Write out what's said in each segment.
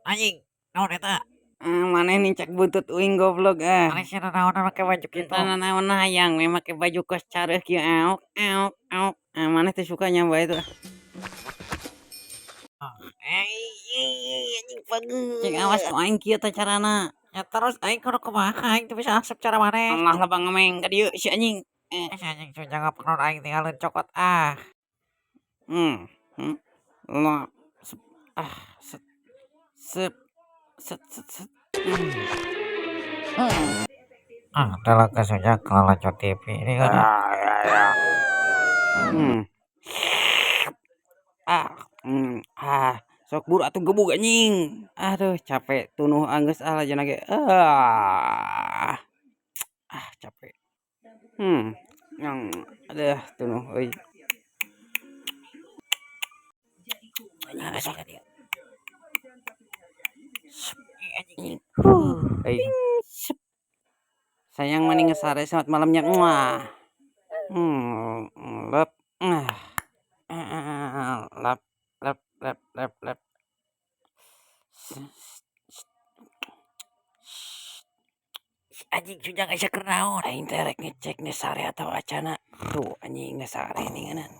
Anjing, naon eta? Ah, maneh nincak buntut uing, goblok, ah. Maneh sia nanaonan make baju kitu? Teu nanaon, hayang we make baju kos careuh kieu, aok aok aok. Ah, maneh teu suka nya bae tuh. Eh, anjing, pageul. Cing awas ku aing kieu teh carana. Ya terus aing kudu kumaha? Aing teu bisa asup cara maneh. Allah, lebang ngemeng ka dieu si anjing. Eh. Eh, si anjing Sujang panon aing tinggalin cokot, ah. Hmm. Lap sep ah set sep set set set. Ah, dalam ke Sujang kalau lanjut TV ini kan. Ah, ah, sok buru atuh gebug, anjing. Aduh, capek tunuh anggeus ah lajana ge. Ah. Ah, capek. Yang aduh, tunuh euy. Anjing, asup ka dieu. Anjing. Euy. Sep. Sayang, mani geus sare, selamat malamnya. Muah. Lep. Ah. Ah, lap lap lap lap lap. Anjing, Sujang aya keur naon? Aing teh rek ngecek geus sare atau acana. Tuh, anjing, geus sare ninganan.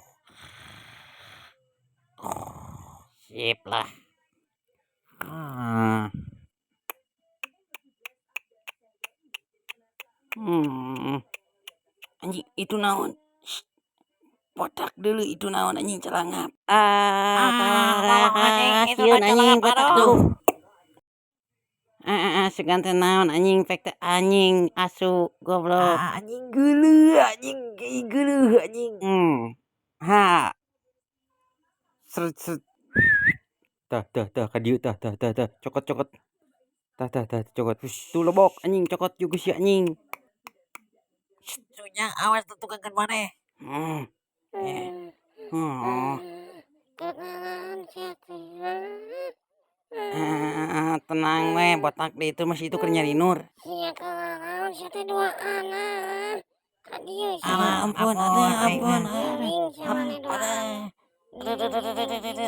Sip lah. Anjing, itu naon? Shh. Botak dulu, itu naon, anjing, celangap. Ah, Ah, tolong, anjing, itu sieun mah anjing celangap, botak aduh. tuh. Ah, ah, ah, sugan teh naon, anjing, pek teh anjing asu goblok. Ah, anjing geuleuh, anjing geuleuh, anjing. Ha. Seret seret. Tah tah tah, ka dieu, tah tah tah tah, cokot cokot. Tah tah tah, cokot. Hush, tuh lebok, anjing, cokot juga si anjing. Sujang, awas tuh tukangkeun maneh. Eh. Ah, tenang we, botak di itu masih itu keur nyari Nur. Sia naon sia teh duaan, ah. Ka dieu sia. Alah, ampun, aduh, Ampun, aing ampun. mah. Aing sia maneh duaan. Aduh. Aduh, aduh, aduh, aduh, aduh,